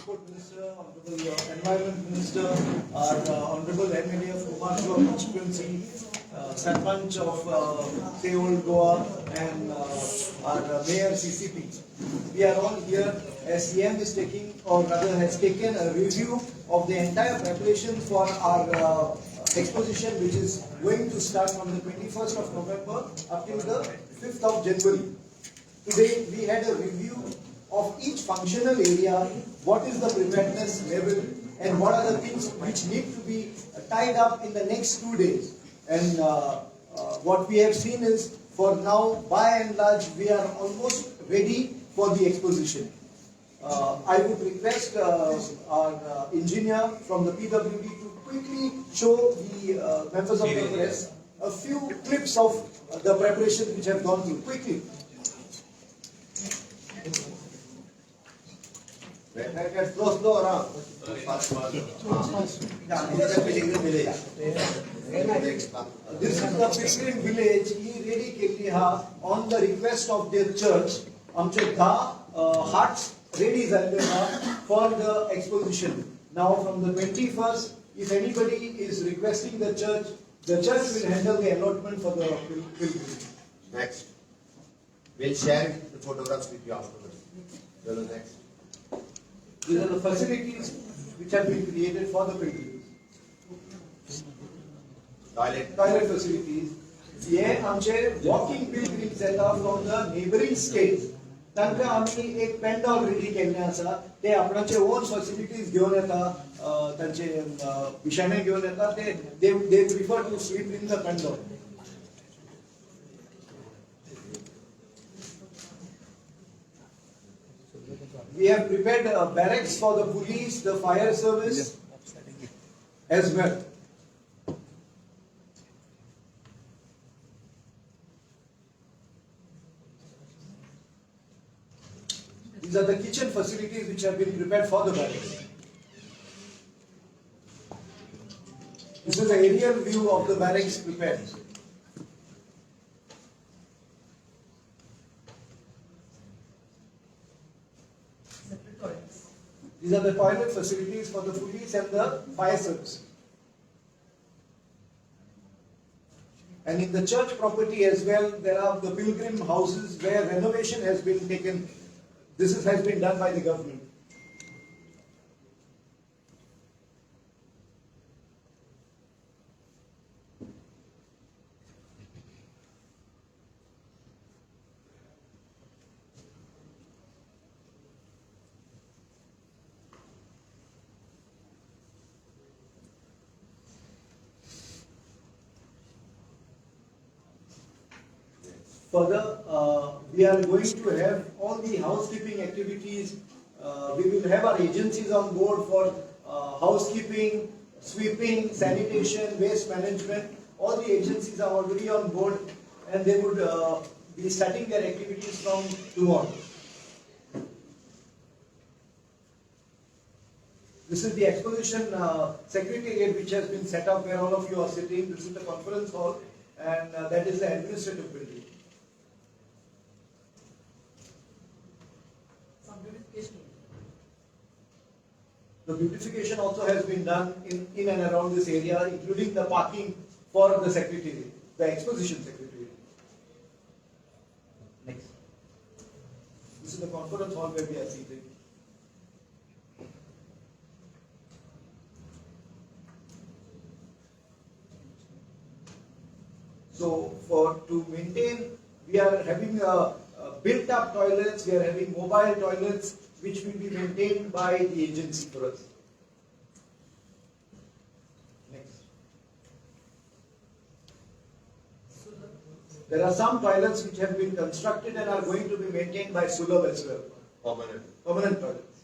Transport Minister, Honorable Environment Minister, our Honorable MLA of Kumarjua constituency, Sarpanch of Old Goa, and our Mayor CCP. We are all here as CM is taking, or rather has taken a review of the entire preparation for our exposition, which is going to start from the 21st of November up till the 5th of January. Today we had a review of each functional area, what is the preparedness level and what are the things which need to be tied up in the next 2 days. And what we have seen is, for now, by and large, we are almost ready for the exposition. I would request our engineer from the PWD to quickly show the members of the press a few clips of the preparation which have gone through. Quickly. Wait, wait, wait, slow, slow around. Yeah, this is the pilgrim village. Next. This is the pilgrim village. He ready केल्ली हा on the request of their church. आमचे 10 huts ready जाल्ले हा for the exposition. Now from the 21st, if anybody is requesting the church, the church will handle the allotment for the pilgrims. Next. We'll share the photographs with you afterwards. Chalo, next. These are the facilities which have been created for the pilgrims. Toilet. Toilet facilities. हे आमचे walking pilgrims येता from the neighbouring states, तांकां आमी एक pandal ready केल्लें आसा. ते आपणाचे ओन फॅसिलिटीज घेवन येता, तांचे बिशाणे घेवन येता. ते they prefer to sleep in the pandal. We have prepared barracks for the police, the fire service as well. These are the kitchen facilities which have been prepared for the barracks. This is an aerial view of the barracks prepared. Separate toilets. These are the toilet facilities for the police and the fire service. And in the church property as well, there are the pilgrim houses where renovation has been taken. This has been done by the government. Further, we are going to have all the housekeeping activities. We will have our agencies on board for housekeeping, sweeping, sanitation, waste management. All the agencies are already on board and they would be starting their activities from tomorrow. This is the exposition secretariat which has been set up where all of you are sitting. This is the conference hall and that is the administrative building. Some beautification. The beautification also has been done in and around this area, including the parking for the secretariat, the exposition secretariat. Next. This is the conference hall where we are seated. So for to maintain, we are having built up toilets, we are having mobile toilets, which will be maintained by the agency for us. Next. There are some toilets which have been constructed and are going to be maintained by Sulabh as well. Permanent. Permanent toilets.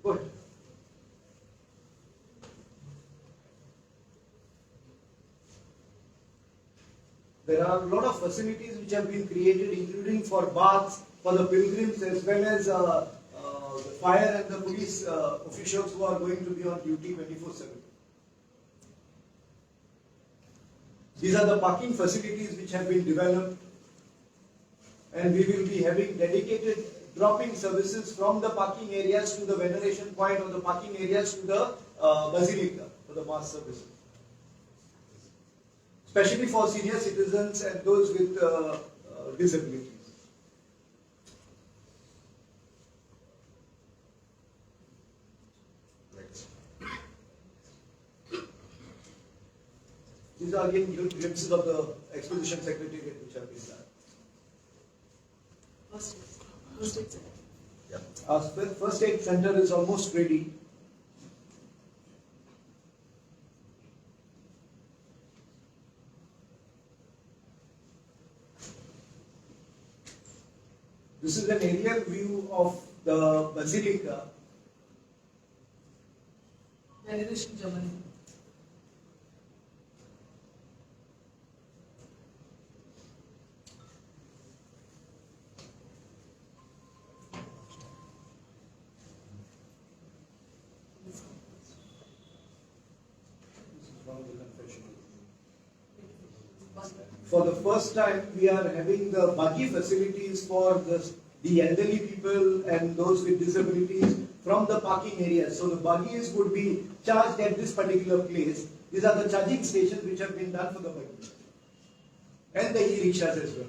Good. There are a lot of facilities which have been created, including for baths, for the pilgrims, as well as the fire and the police officials who are going to be on duty 24/7. These are the parking facilities which have been developed, and we will be having dedicated dropping services from the parking areas to the veneration point or the parking areas to the basilica for the mass services. Especially for senior citizens and those with disabilities. Next. These are again glimpses of the exposition secretariat which have been done. First aid center. Yeah. Our first aid center is almost ready. This is an aerial view of the basilica. Veneration Germany. This is one of the confessionals. For the first time, we are having the buggy facilities for the elderly people and those with disabilities from the parking area. So the buggies would be charged at this particular place. These are the charging stations which have been done for the buggies and the e-rickshaws as well.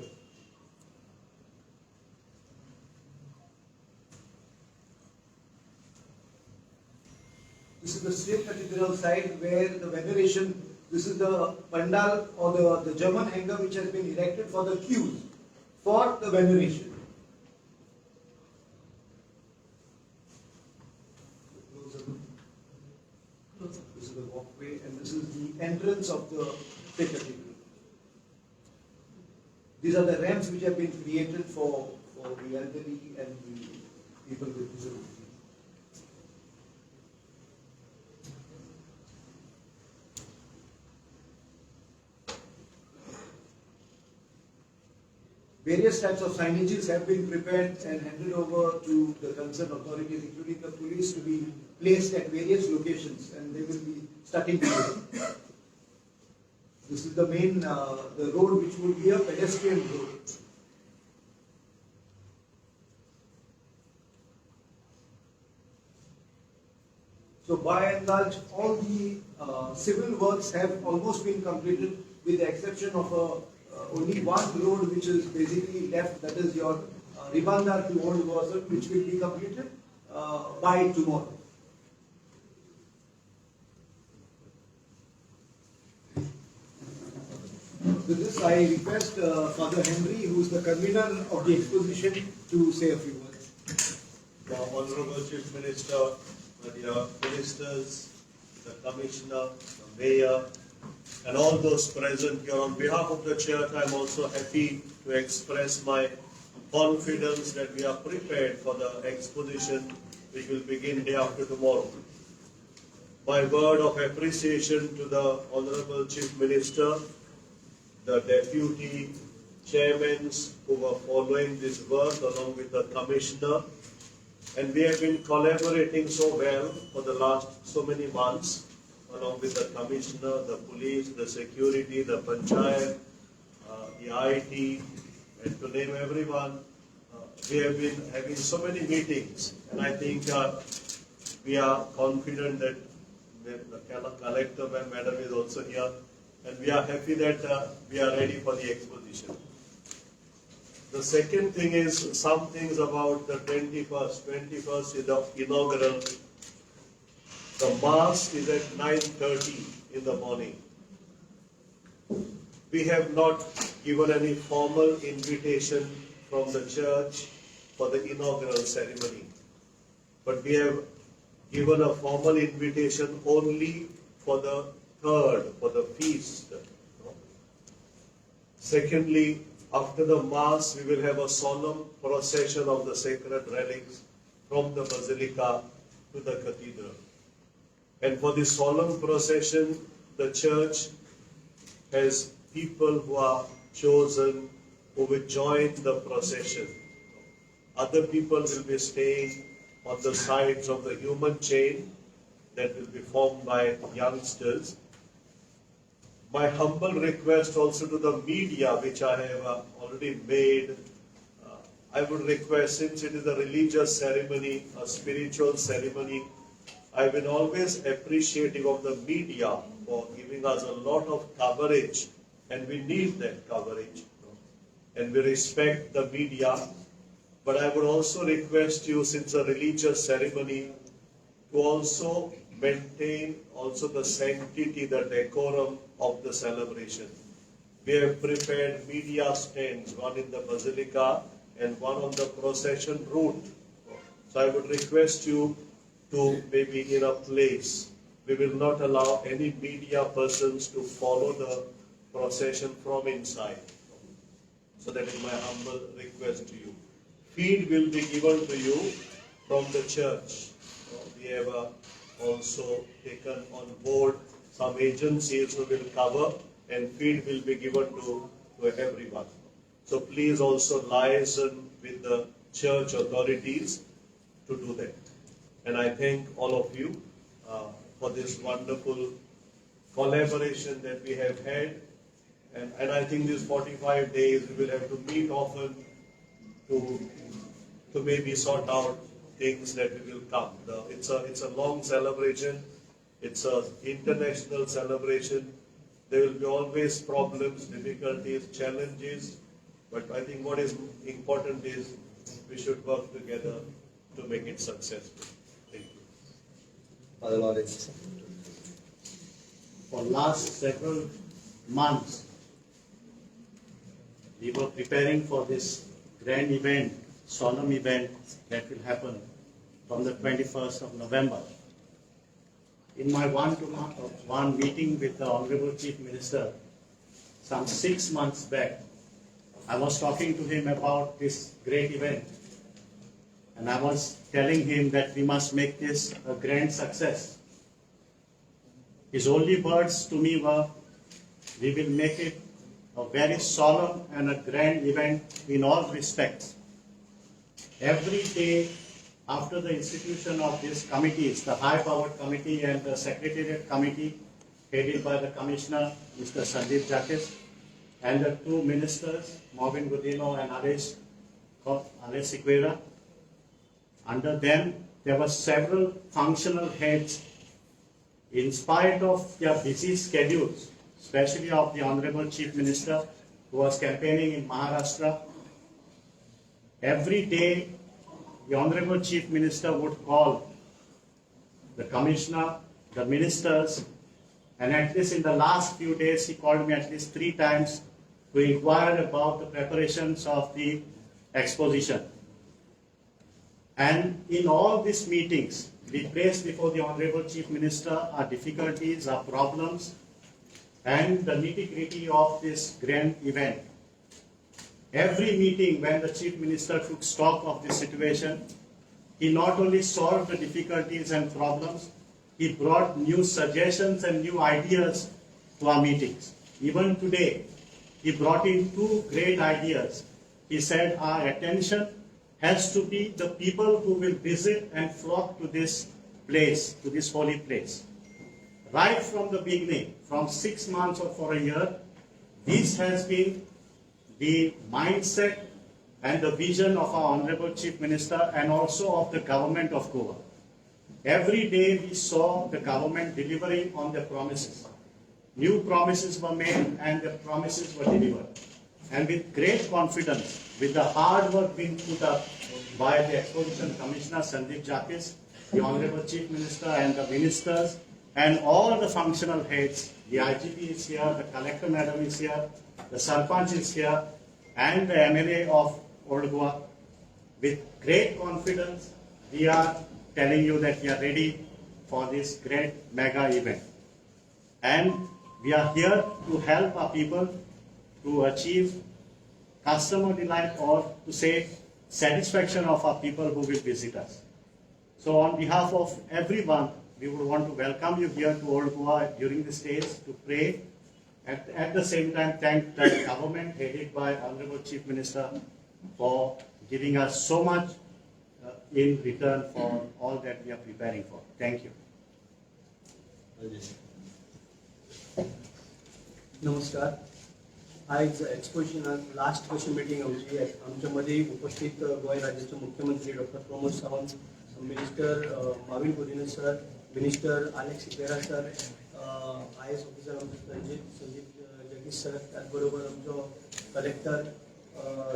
This is the State Cathedral side where the veneration, this is the pandal or the German hangar which has been erected for the queues, for the veneration. Closer. This is the walkway and this is the entrance of the State Cathedral. These are the ramps which have been created for the elderly and the people with disabilities. Various types of signages have been prepared and handed over to the concerned authorities, including the police, to be placed at various locations, and they will be starting today. This is the main, the road which would be a pedestrian road. So by and large, all the civil works have almost been completed, with the exception of a only one road which is basically left, that is your Ribandar to Old Goa, which will be completed by tomorrow. With this, I request Father Henry, who is the convener of the exposition, to say a few words. The Honorable Chief Minister, the ministers, the commissioner, the mayor, and all those present here. On behalf of the church, I am also happy to express my confidence that we are prepared for the exposition which will begin day after tomorrow. My word of appreciation to the Honorable Chief Minister, the deputy chairmen who were following this work along with the commissioner, and we have been collaborating so well for the last so many months, along with the commissioner, the police, the security, the panchayat, the IT, and to name everyone. We have been having so many meetings, and I think we are confident that the collector and madam is also here, and we are happy that we are ready for the exposition. The second thing is some things about the 21st. 21st is the inaugural. The mass is at 9:30 in the morning. We have not given any formal invitation from the church for the inaugural ceremony, but we have given a formal invitation only for the third, for the feast. Secondly, after the mass, we will have a solemn procession of the sacred relics from the basilica to the cathedral. And for this solemn procession, the church has people who are chosen who will join the procession. Other people will be staying on the sides of the human chain that will be formed by youngsters. My humble request also to the media, which I have already made, I would request, since it is a religious ceremony, a spiritual ceremony, I've been always appreciative of the media for giving us a lot of coverage, and we need that coverage. And we respect the media. But I would also request you, since a religious ceremony, to also maintain also the sanctity, the decorum of the celebration. We have prepared media stands, one in the basilica and one on the procession route. So I would request you to maybe in a place. We will not allow any media persons to follow the procession from inside. So that is my humble request to you. Feed will be given to you from the church. We have also taken on board some agencies who will cover, and feed will be given to everyone. So please also liaison with the church authorities to do that. And I thank all of you for this wonderful collaboration that we have had. And I think these 45 days we will have to meet often to maybe sort out things that we will come. It's a long celebration. It's an international celebration. There will be always problems, difficulties, challenges. But I think what is important is we should work together to make it successful. Thank you. Father Lawrence. For last several months, we were preparing for this grand event, solemn event that will happen from the 21st of November. In my one-to-one meeting with the Honorable Chief Minister some 6 months back, I was talking to him about this great event, and I was telling him that we must make this a grand success. His only words to me were, we will make it a very solemn and a grand event in all respects. Every day after the institution of these committees, the high-powered committee and the secretariat committee headed by the commissioner, Mr. Sandeep Jaques, and the two ministers, Mauvin Godinho and Aleixo Sequeira. Under them, there were several functional heads. In spite of their busy schedules, especially of the Honorable Chief Minister who was campaigning in Maharashtra, every day the Honorable Chief Minister would call the commissioner, the ministers, and at least in the last few days he called me at least 3 times to inquire about the preparations of the exposition. And in all these meetings, we placed before the Honorable Chief Minister our difficulties, our problems, and the nitty-gritty of this grand event. Every meeting when the Chief Minister took stock of the situation, he not only solved the difficulties and problems, he brought new suggestions and new ideas to our meetings. Even today, he brought in 2 great ideas. He said our attention has to be the people who will visit and flock to this place, to this holy place. Right from the beginning, from 6 months or for a year, this has been the mindset and the vision of our Honorable Chief Minister and also of the government of Goa. Every day we saw the government delivering on their promises. New promises were made and the promises were delivered. And with great confidence, with the hard work being put up by the Exposition Commissioner Sandeep Jaques, the Honorable Chief Minister and the ministers, and all the functional heads, the IGP is here, the Collector Madam is here, the Sarpanch is here, and the MLA of Old Goa. With great confidence, we are telling you that we are ready for this great mega event. And we are here to help our people to achieve customer delight, or to say satisfaction of our people who will visit us. So on behalf of everyone, we would want to welcome you here to Old Goa during these days to pray. At the same time, thank the government headed by Honorable Chief Minister for giving us so much in return for all that we are preparing for. Thank you. नमस्कार. आयज एक्सपोजिशनाक last कशी meeting आमची. आमच्या मदीं उपस्थित गोंय राज्याचे मुख्यमंत्री doctor Pramod Sawant, minister Mauvin Godinho sir, minister Alex Sequeira sir, IAS officer आमचे संजीत जगदीश सर, त्याचबरोबर आमचो कलेक्टर,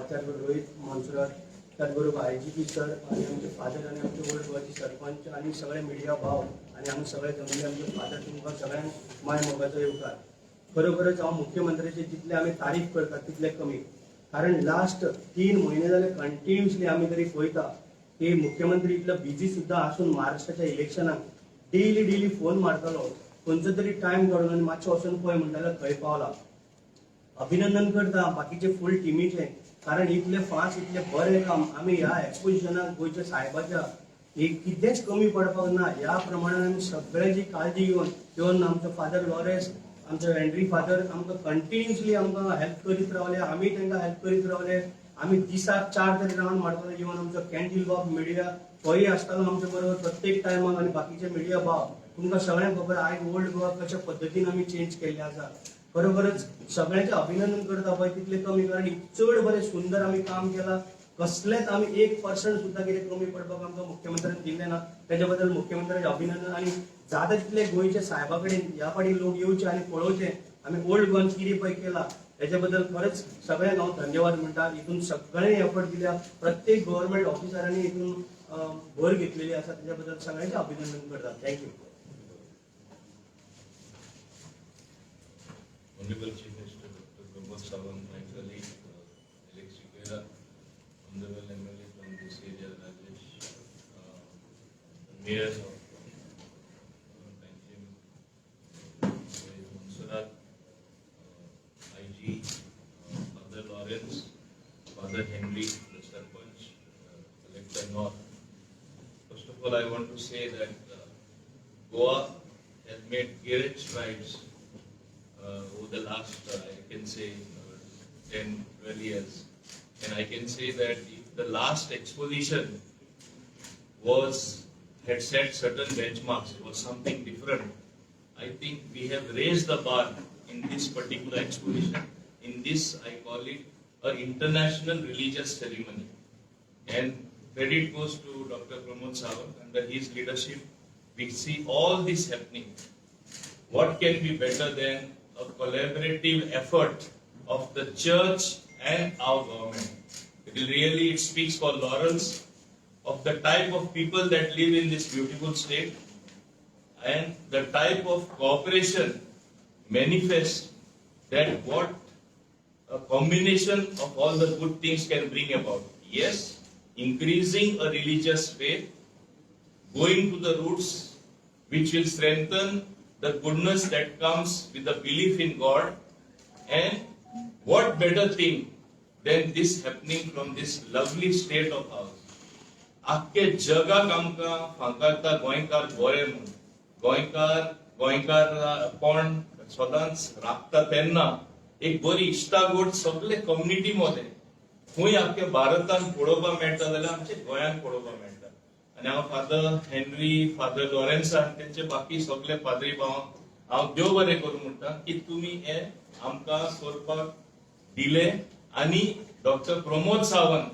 त्याचबरोबर रोहित मोन्सेरात, त्याचबरोबर IGP sir आणि आमचे फादर आणि आमचे ओल्ड गोवाचे सरपंच आणि सगळे मिडिया भाव आणि आमी सगळे जमले. आमचे फादर, तुमकां सगळ्यांक माय मोगाचो येवकार. खरोखरच हांव मुख्यमंत्र्याचे जितले आमी तारीफ करतात तितले कमी, कारण लास्ट 3 म्हयने जाले कंटिन्युअसली आमी तरी पळयता की मुख्यमंत्री इतलो बिजी सुद्दां आसून महाराष्ट्राच्या इलेक्शनाक डेली डेली फोन मारतालो, खंयचो तरी टायम काडून आनी मातशें वचून पळय म्हणटालो खंय पावला. अभिनंदन करता बाकीचे फूल टिमीचे, कारण इतले फास्ट, इतले बरें काम आमी ह्या एक्सपोजिशनाक गोंयच्या साहेबाच्या एक कितेंच कमी पडपाक ना ह्या प्रमाणान आमी सगळ्याची काळजी घेवन येवन आमचो फादर लॉरेन्स, आमचो हेनरी फादर आमकां कंटिन्युअसली आमकां हेल्प करीत रावले. आमी तांकां हेल्प करीत रावले. आमी दिसाक चार तरी रावंड मारताले. इवन आमचो कॅन्टील बाब मिडिया, तोय आसतालो आमच्या बरोबर प्रत्येक टायमाक. आनी बाकीचे मिडिया बाब, तुमकां सगळ्यांक खबर आयज ओल्ड गोवा कशा पद्दतीन आमी चेंज केल्ले आसा. खरोखरच सगळ्यांचे अभिनंदन करता पळय तितले कमी, कारण चड बरें सुंदर आमी काम केलां. कसलेच आमी 1% सुद्दां कितें कमी पडपाक आमकां मुख्यमंत्र्यान दिलें ना. तेच्या बद्दल मुख्यमंत्र्याचें अभिनंदन. आनी जाता तितले गोंयच्या साहेबा कडेन ह्या फाटी लोक येवचे आनी पळोवचे आमी ओल्ड गोवान कितें पळय केला. हेच्या बद्दल खरेंच सगळ्यांक हांव धन्यवाद म्हणटा. हितून सगळ्यांनी एफर्ट दिल्या. प्रत्येक गव्हर्मेंट ऑफिसरांनी हितून भर घेतलेली आसा. तेच्या बद्दल सगळ्यांचें अभिनंदन करता. Thank you. Honorable Chief Minister Dr. Pramod Sawant, my colleague Alex Sequeira, Honorable MLA from this area, Rajesh, the Mayor of Panjim, Monserrat, IG, Father Lawrence, Father Henry, the Sarpanch, Collector North. First of all, I want to say that Goa has made great strides over the last, I can say, 10, 12 years. And I can say that if the last exposition had set certain benchmarks, was something different, I think we have raised the bar in this particular exposition. In this, I call it an international religious ceremony. And credit goes to Dr. Pramod Sawant. Under his leadership, we see all this happening. What can be better than a collaborative effort of the church and our government? It speaks for laurels of the type of people that live in this beautiful state and the type of cooperation manifests that what a combination of all the good things can bring about. Yes, increasing a religious faith, going to the roots, which will strengthen the goodness that comes with the belief in God. And what better thing than this happening from this lovely state of ours? आख्खे जगाक आमकां फांकारता गोंयकार बरे म्हूण. गोंयकार गोंयकारपण सदांच राखता तेन्ना एक बरी इश्टागत सगळे कम्युनिटी मध्ये खंय आख्खे भारतान पळोवपाक मेळटा जाल्यार आमच्या गोंयांत पळोवपाक मेळटा. आनी हांव फादर हेनरी, फादर लॉरेन्सान, तेंचे बाकी सगळे पाद्री भावांक हांव देव बरें करूं म्हणटा की तुमी हे आमकां करपाक दिले. आनी डॉक्टर प्रमोद सावंत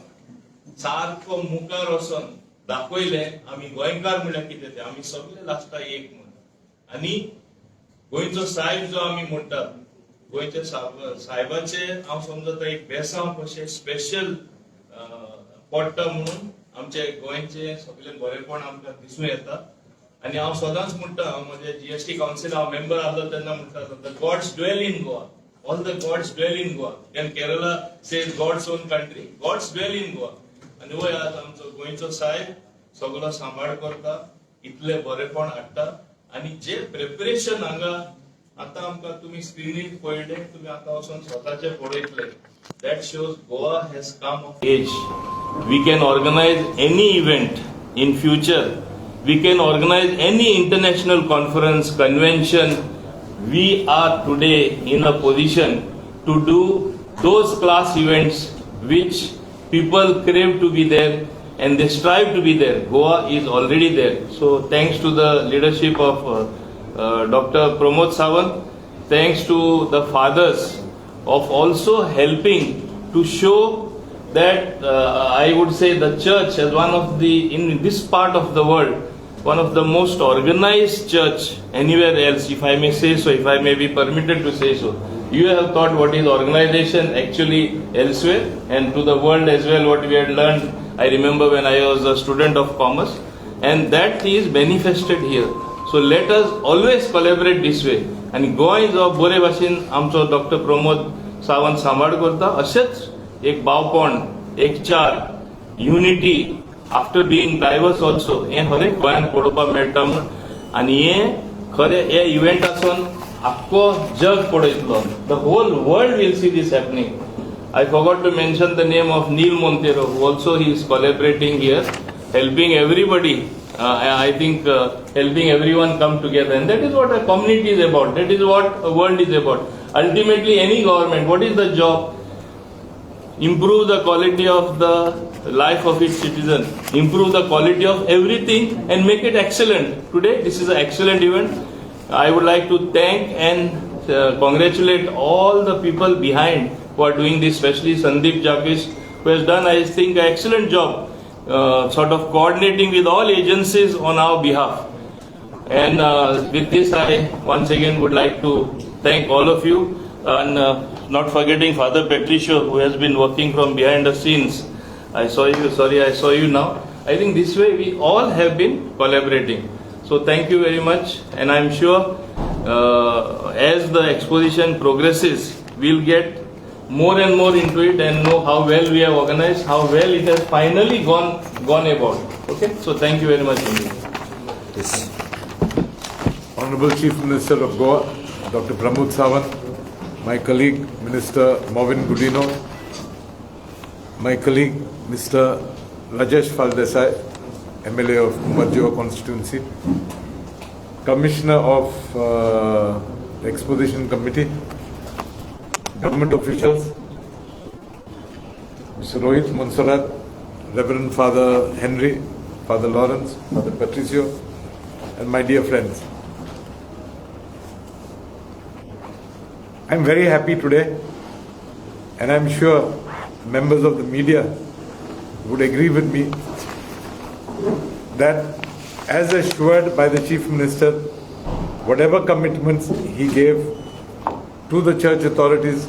सारको मुखार वचोन दाखयले आमी गोंयकार म्हणल्यार कितें तें, आमी सगळे लास्टाक एक म्हूण. आनी गोंयचो साहेब जो आमी म्हणटात, गोंयच्या साहेबाचे हांव समजता एक बेसांव कशें स्पेशल पडटा म्हणून आमचे गोंयचे सगळे बरेपण आमकां दिसूं येता. आनी हांव सदांच म्हणटा, हांव म्हजे जीएसटी कावन्सिल हांव मेंबर आसलो तेन्ना म्हणटा, the gods dwell in Goa. All the gods dwell in Goa. And Kerala says God's own country. Gods dwell in Goa. आनी वय आज आमचो गोंयचो साहेब सगळो सांबाळ करता, इतले बरेपण हाडटा. आनी जे प्रिपरेशन हांगा आतां आमकां तुमी स्क्रिनीर पळयले, तुमी आतां वचोन स्वताचे पळयतले, that shows Goa has come of age. We can organize any event in future. We can organize any international conference, convention. We are today in a position to do those class events which people crave to be there and they strive to be there. Goa is already there. So thanks to the leadership of Dr. Pramod Sawant. Thanks to the fathers of also helping to show that I would say the church as one of the, in this part of the world, one of the most organized church anywhere else, if I may say so, if I may be permitted to say so. You have taught what is organization actually elsewhere and to the world as well, what we had learned. I remember when I was a student of commerce, and that is manifested here. So let us always collaborate this way. आनी गोंय जो बरे भाशेन आमचो doctor Pramod Sawant सांबाळ करता, अशेंच एक भावपण, एक चार, unity after being diverse also, हें हरेक गोंयांत पळोवपाक मेळटा म्हूण. आनी हें खरें हे इव्हेंटासून आख्खो जग पळयतलो. The whole world will see this happening. I forgot to mention the name of Neil Montero, who also he is collaborating here, helping everybody. I think helping everyone come together, and that is what a community is about. That is what a world is about. Ultimately, any government, what is the job? Improve the quality of the life of its citizen, improve the quality of everything and make it excellent. Today, this is an excellent event. I would like to thank and congratulate all the people behind who are doing this, especially Sandeep Jakis, who has done, I think, an excellent job, sort of coordinating with all agencies on our behalf. And with this, I once again would like to thank all of you, and not forgetting Father Patricio, who has been working from behind the scenes. I saw you, sorry, I saw you now. I think this way we all have been collaborating. So thank you very much, and I'm sure as the exposition progresses, we'll get more and more into it and know how well we have organized, how well it has finally gone about. Okay, so thank you very much indeed. Yes. Honorable Chief Minister of Goa, Dr. Pramod Sawant, my colleague Minister Mauvin Godinho, my colleague Mr. Rajesh Faldessai, MLA of Cumbarjua constituency, Commissioner of Exposition Committee, government officials, Mr. Rohit Monserrate, Reverend Father Henry, Father Lawrence, Father Patricio, and my dear friends. I'm very happy today, and I'm sure members of the media would agree with me that, as assured by the Chief Minister, whatever commitments he gave to the church authorities,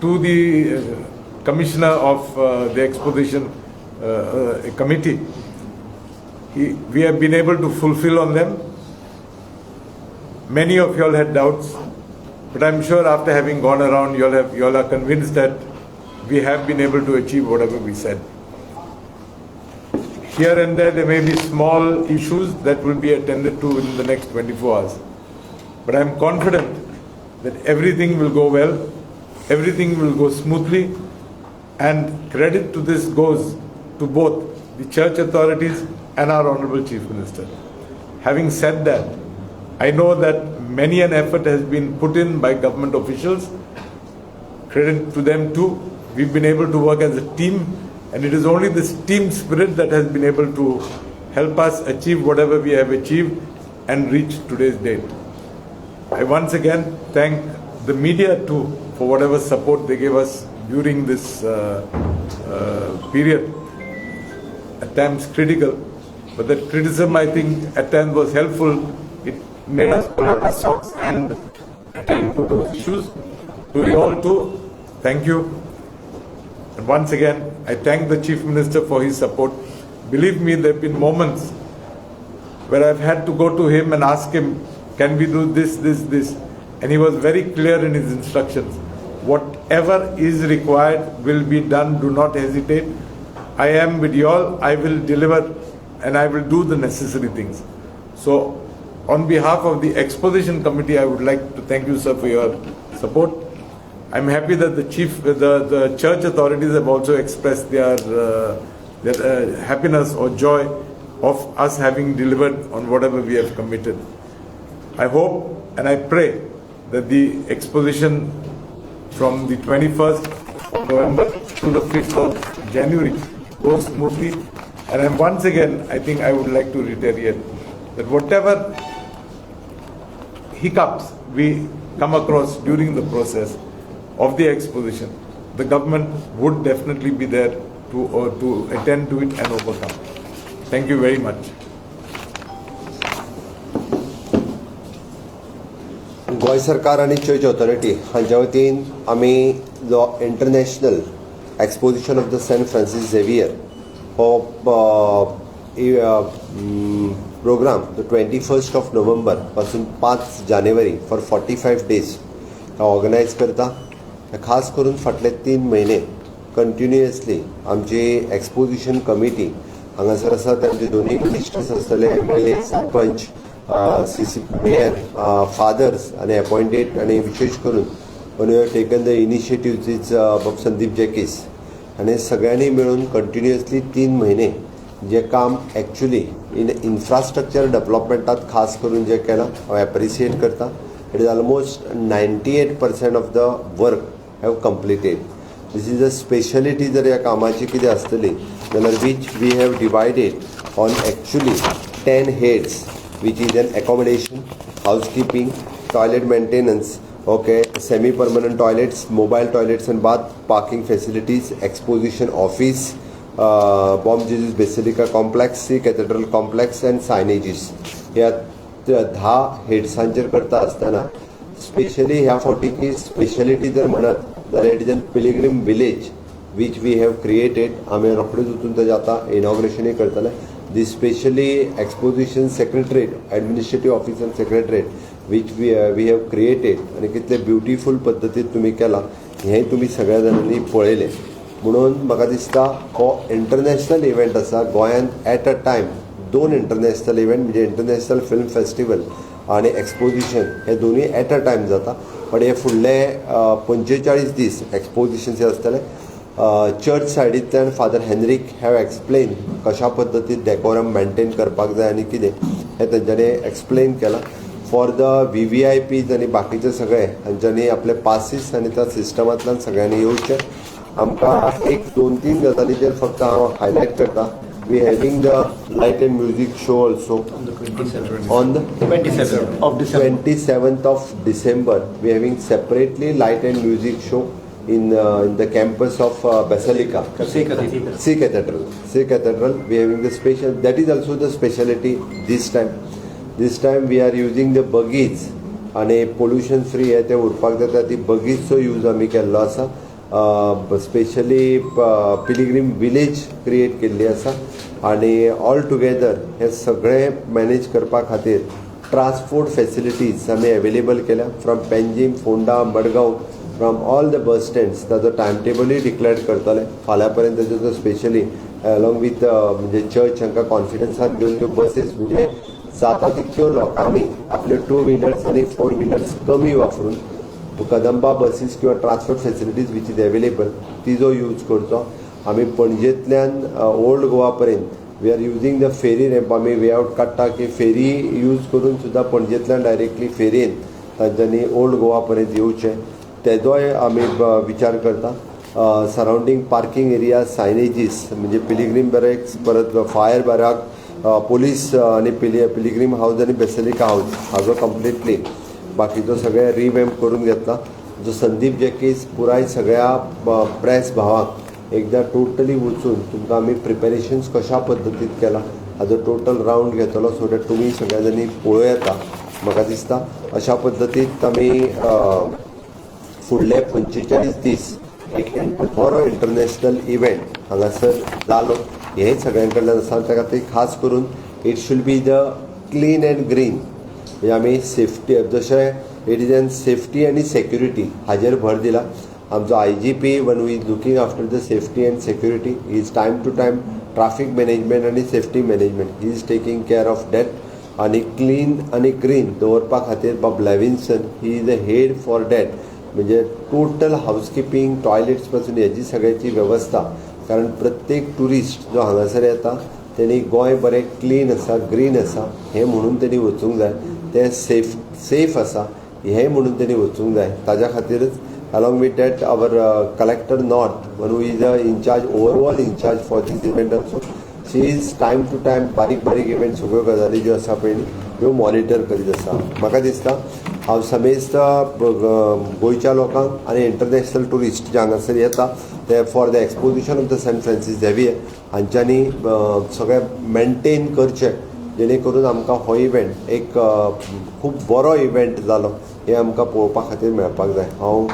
to the commissioner of the exposition committee, we have been able to fulfill on them. Many of you all had doubts, but I'm sure after having gone around, you all are convinced that we have been able to achieve whatever we said. Here and there may be small issues that will be attended to in the next 24 hours. But I'm confident that everything will go well, everything will go smoothly, and credit to this goes to both the church authorities and our Honorable Chief Minister. Having said that, I know that many an effort has been put in by government officials. Credit to them too. We've been able to work as a team, and it is only this team spirit that has been able to help us achieve whatever we have achieved and reach today's date. I once again thank the media too for whatever support they gave us during this period. At times critical, but that criticism I think at times was helpful. It made us pull out our socks and attend to those issues. To you all too, thank you. And once again, I thank the Chief Minister for his support. Believe me, there have been moments where I've had to go to him and ask him, can we do this, this, this? And he was very clear in his instructions. Whatever is required will be done. Do not hesitate. I am with you all. I will deliver and I will do the necessary things. So, on behalf of the Exposition Committee, I would like to thank you, sir, for your support. I'm happy that the church authorities have also expressed their happiness or joy of us having delivered on whatever we have committed. I hope and I pray that the exposition from the 21st of November to the 5th of January goes smoothly. And I'm once again, I think I would like to reiterate that whatever hiccups we come across during the process of the exposition, the government would definitely be there to attend to it and overcome. Thank you very much. Goa सरकार आनी church authority हांच्या वतीन आमी जो International Exposition of the Saint Francis Xavier हो programme तो 21st of November पासून 5 जानेवारी फॉर 45 डेज ऑर्गनायज करता. खास करून फाटले 3 म्हयने कंटिन्युअसली आमची एक्सपोजिशन कमिटी हांगासर आसा. तांचे दोनूय मिनिस्टर्स आसतले, MLA, sarpanch, CC, mayor, fathers आनी अपॉइंटेड आनी विशेष करून one have taken the initiative is बाब संदीप जॅकीस. आनी सगळ्यांनी मेळून कंटिन्युअसली 3 म्हयने जे काम एक्च्युली इन इन्फ्रास्ट्रक्चर डेव्हलपमेंटात खास करून जे केलां, हांव एप्रिसिएट करता. It is almost 98% of the work have completed. This is a speciality. जर ह्या कामाची कितें आसतली जाल्यार, which we have divided on actually 10 heads, which is an accommodation, housekeeping, toilet maintenance, okay, semi permanent toilets, mobile toilets and bath, parking facilities, exposition office, Bom Jesus Basilica complex, See Cathedral complex and signages. ह्या 10 हेड्सांचेर करता आसतना specially ह्या फावटीची speciality जर म्हणत जाल्यार, it is an pilgrim village which we have created. आमी रोखडेच वचून ताजें आतां इनॉग्रेशनूय करतले. The specially exposition secretariat, administrative office and secretariat which we have created आनी कितले ब्युटिफूल पद्दतीन तुमी केलां हें तुमी सगळ्या जाणांनी पळयलें. म्हणून म्हाका दिसता हो इंटरनॅशनल इव्हेंट आसा. गोंयांत एट अ टायम दोन इंटरनॅशनल इव्हेंट, म्हणजे इंटरनॅशनल फिल्म फेस्टिवल आनी एक्सपोजिशन हे दोनूय एट अ टायम जाता. पण हे फुडले 45 दीस एक्सपोजिशन जे आसतले, चर्च सायडींतल्यान फादर हेनरीक have explain कशा पद्दतीन डेकोरम मेंटेन करपाक जाय आनी कितें हें तेंच्यांनी एक्सप्लेन केलां. फॉर the VVIPs आनी बाकीचे सगळे हांच्यांनी आपले पासीस आनी त्या सिस्टमांतल्यान सगळ्यांनी येवचें. आमकां एक दोन तीन गजालीचेर फक्त हांव हायलायट करता. We having the light and music show also on the 27th of December. 27th of December, we having separately light and music show in the campus of Basilica. See Cathedral. See Cathedral. See Cathedral. We having the special. That is also the speciality this time. This time we are using the buggies आणि pollution free हे ते उरपाक जाता. ती बगीजचो use आमी केल्लो आसा. Specially pilgrim village create केल्ली आसा आनी ऑल टुगेदर हे सगळें मॅनेज करपा खातीर ट्रान्सपोर्ट फेसिलिटीज आमी अवेलेबल केल्या from Panjim, Ponda, Madgaon, from all the bus stands. ताजो टायम टेबलूय डिक्लेअर करतले फाल्यां पर्यंत. ताजो स्पेशली अलॉंग विथ म्हणजे चर्च हांकां कॉन्फिडन्सान घेवन त्यो बसीस, म्हणजे जाता तितक्यो लोकांनी आपल्यो टू व्हिलर्स आनी फोर व्हिलर्स कमी वापरून कदंबा बसीस किंवा transport facilities which is available तिजो यूज करचो. आमी पणजेंतल्यान ओल्ड गोवा पर्यंत we are using the ferry ramp. आमी वे आवट काडटा की फेरी यूज करून सुद्दां पणजेंतल्यान डायरेक्टली फेरयेन तांच्यांनी ओल्ड गोवा पर्यंत येवचें, तेजोय आमी विचार करता. सरावंडींग पार्किंग एरिया, सायनेजीस, म्हणजे पिलिग्रीम बॅरेक्स, परत फायर बॅराक, पोलीस आनी पिलिग्रीम हावज आनी बेसिलिका हावज हाजो कंप्लिटली बाकीचो सगळें रिवेम्प करून घेतला. जो संदीप जॅकीस पुराय सगळ्या प्रेस भावांक एकदां टोटली वचून तुमकां आमी प्रिपेरेशन्स कशा पद्दतीन केलां हाजो टोटल रावंड घेतलो, सो that तुमी सगळ्या जाणीं पळोवं येता. म्हाका दिसता अशा पद्दतीन आमी फुडले 45 दीस एक बरो इंटरनॅशनल इव्हेंट हांगासर जालो हें सगळ्यां कडल्यान आसा. त्या खातीर खास करून it should be the clean and green. म्हणजे आमी सेफ्टी, जशें it is an safety आनी सेक्युरिटी हाजेर भर दिला. आमचो IGP one is looking after the safety and security is time to time traffic management आनी safety management, he is taking care of that. आनी क्लीन आनी ग्रीन दवरपा खातीर बाब Levinson, he is a head for that. म्हणजे total हावसकिपींग, toilets पासून हेजी सगळ्याची वेवस्था, कारण प्रत्येक ट्युरिस्ट जो हांगासर येता तेणी गोंय बरें क्लीन आसा, ग्रीन आसा हें म्हणून तेणी वचूंक जाय, तें सेफ सेफ आसा हें म्हणून तेणी वचूंक जाय. ताज्या खातीरच along with that our collector north one who is a incharge, overall incharge for this event also, she is time to time बारीक बारीक इव्हेंट सगळ्यो गजाली ज्यो आसा पळय न्ही, ह्यो मॉनिटर करीत आसा. म्हाका दिसता हांव समेस्त गोंयच्या लोकांक आनी इंटरनॅशनल ट्युरिस्ट जे हांगासर येता ते for the exposition of the Saint Francis Xavier हांच्यांनी सगळें मेंटेन करचें, जेणे करून आमकां हो इव्हेंट एक खूब बरो इव्हेंट जालो हें आमकां पळोवपा खातीर मेळपाक जाय. हांव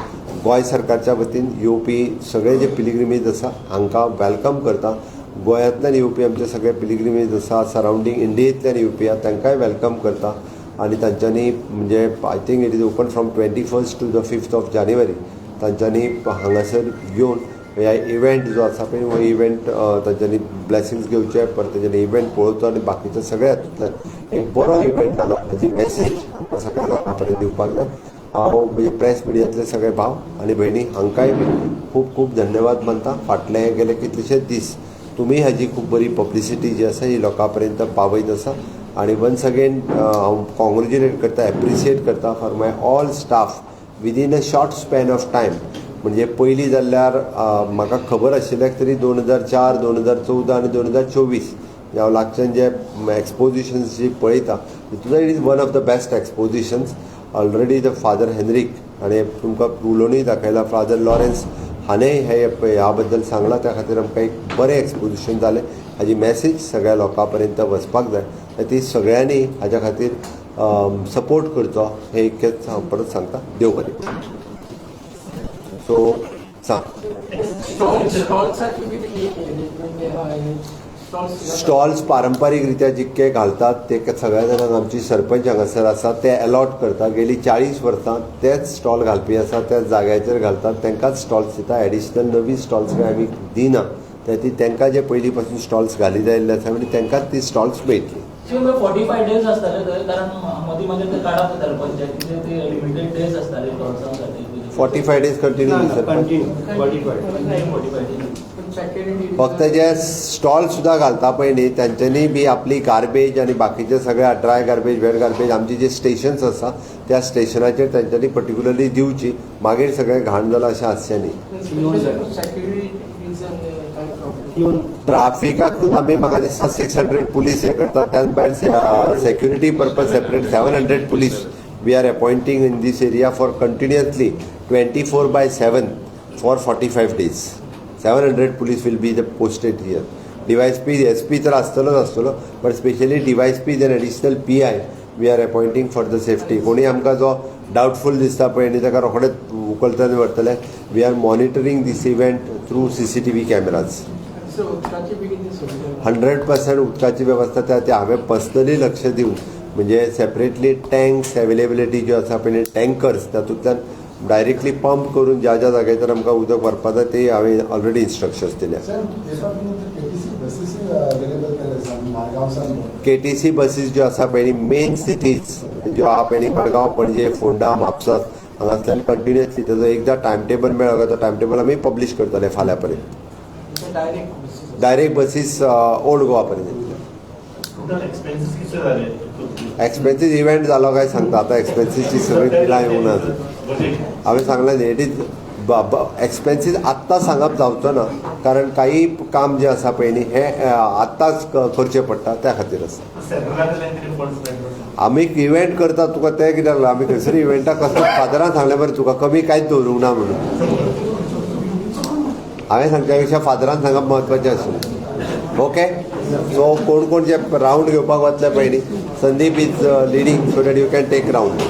गोंय सरकारच्या वतीन येवपी सगळे जे पिलिग्रिमीज आसा हांकां welcome करता. गोंयांतल्यान येवपी आमचे सगळे पिलिग्रिमीज आसा, सरावंडींग इंडियेंतल्यान येवपी आसा, तांकांय welcome करता. आनी तांच्यांनी म्हणजे I think it is open from 21st to the 5th of January. तांच्यांनी हांगासर येवन ह्या इव्हेंट जो आसा पळय हो इव्हेंट तांच्यांनी ब्लेसिंग्स घेवचे, परत तांच्यांनी इव्हेंट पळोवचो आनी बाकीचे सगळे हातूंतल्यान एक बरो इव्हेंट जालो हाची मॅसेज आमकां सगळ्या लोकां पर्यंत दिवपाक जाय. हांव म्हणजे प्रेस मिडियांतले सगळे भाव आनी भयणी हांकांय बी खूब खूब धन्यवाद मानता. फाटले गेले कितलेशेच दीस तुमी हाजी खूब बरी पब्लिसिटी जी आसा ही लोकां पर्यंत पावयत आसा. आनी वन्स अगेन हांव कॉंग्रेच्युलेट करता, एप्रिशिएट करता for my all staff within a short span of time. म्हणजे पयलीं जाल्यार म्हाका खबर आशिल्ल्याक तरी 2004, 2014 आनी 2024 हांव लागच्यान जे एक्सपोजिशन्स जी पळयता तितून it is one of the best expositions. Already the Father Henrik हाणें तुमकां उलोवनूय दाखयला, फादर लॉरेन्स हाणें हे ह्या बद्दल सांगलां. त्या खातीर आमकां एक बरें एक्सपोजिशन जालें. हाजी मॅसेज सगळ्या लोकां पर्यंत वचपाक जाय, ती सगळ्यांनी हाज्या खातीर सपोर्ट करचो हें इतकेंच हांव परत सांगता. देव बरें करूं. सो सांग. स्टॉल्साची कितें स्टॉल्स पारंपारीक रित्या जितके घालतात ते सगळ्या जाणांक आमची सरपंच हांगासर आसा ते अलॉट करता. गेली 40 वर्सां तेच स्टॉल घालपी आसा, त्याच जाग्याचेर घालतात, तांकांच स्टॉल्स दिता. एडिशनल नवी स्टॉल्स काय आमी दिना. त्या ती तांकां जे पयलीं पासून स्टॉल्स घालीत आयिल्ले आसा आनी तांकांच ती स्टॉल्स मेळटली. 45 डेज आसताले थंय, कारण मदीं मदीं ते काडप जाताले पंचायतीचे, ते लिमिटेड डेज आसताले स्टॉल्सां खातीर. 45 days continue. Continue 45. 45 days. फक्त जे स्टॉल सुद्दां घालता पळय न्ही तांच्यांनी बी आपली गार्बेज आनी बाकीचे सगळे ड्राय गार्बेज, वेट गार्बेज आमची जे स्टेशन्स आसा त्या स्टेशनाचेर तांच्यांनी पर्टिक्युलरली दिवची. मागीर सगळें घाण जालां अशें आसचें न्ही. ट्राफिकाकूच आमी म्हाका दिसता 600 पुलीस हे करतात. त्याच भायर security purpose separate 700 police we are appointing in this area for continuously 24/7 for 45 days. 700 police will be the posted here. DySP, SP तर आसतलोच आसतलो, but specially DySP and additional PI we are appointing for the safety. कोणी आमकां जो डावटफूल दिसता पळय न्ही ताका रोखडेच उखलतले व्हरतले. We are monitoring this event through CCTV cameras. 100% उदकाची वेवस्था त्या हांवें पर्सनली लक्ष दिवन म्हणजे सेपरेटली टँक्स एवेलेबिलिटी ज्यो आसा पळय टँकर्स तातूंतल्यान डायरेक्टली पंप करून ज्या ज्या जाग्याचेर आमकां उदक व्हरपा जाय ते हांवें ऑलरेडी इन्स्ट्रक्शन्स दिल्या. केटीसी बसीस ज्यो आसा पळय मेन सिटीज ज्यो आहा पळय मडगांव, पणजे, फोंडा, म्हापसा हांगासल्यान कंटिन्युअसली ताजो एकदां टायम टेबल मेळ्ळो काय तो टायम टेबल आमी पब्लीश करतले फाल्यां पर्यंत. डायरेक्ट बसीस ओल्ड गोवा पर्यंत येतले. एक्सपेन्सीस इव्हेंट जालो काय सांगता. आतां एक्सपेन्सीसची सगळी बिलां येवंक ना अजून. हांवें सांगलें न्ही, it is expenses आत्तां सांगप जावचो ना, कारण काही काम जें आसा पळय न्ही हें आत्तांच करचें पडटा, त्या खातीर आसा. आमी इव्हेंट करता तुका तें कित्याक लागून आमी खंयसर इव्हेंटाक कसलो फादरान सांगलें बरें तुका कमी कांयच दवरूंक ना म्हणून. हांवें सांगच्या पेक्षा फादरान सांगप म्हत्वाचें आशिल्लें. ओके, सो कोण कोण जे रावंड घेवपाक वतले पळय न्ही, Sandeep is leading so that you can take round.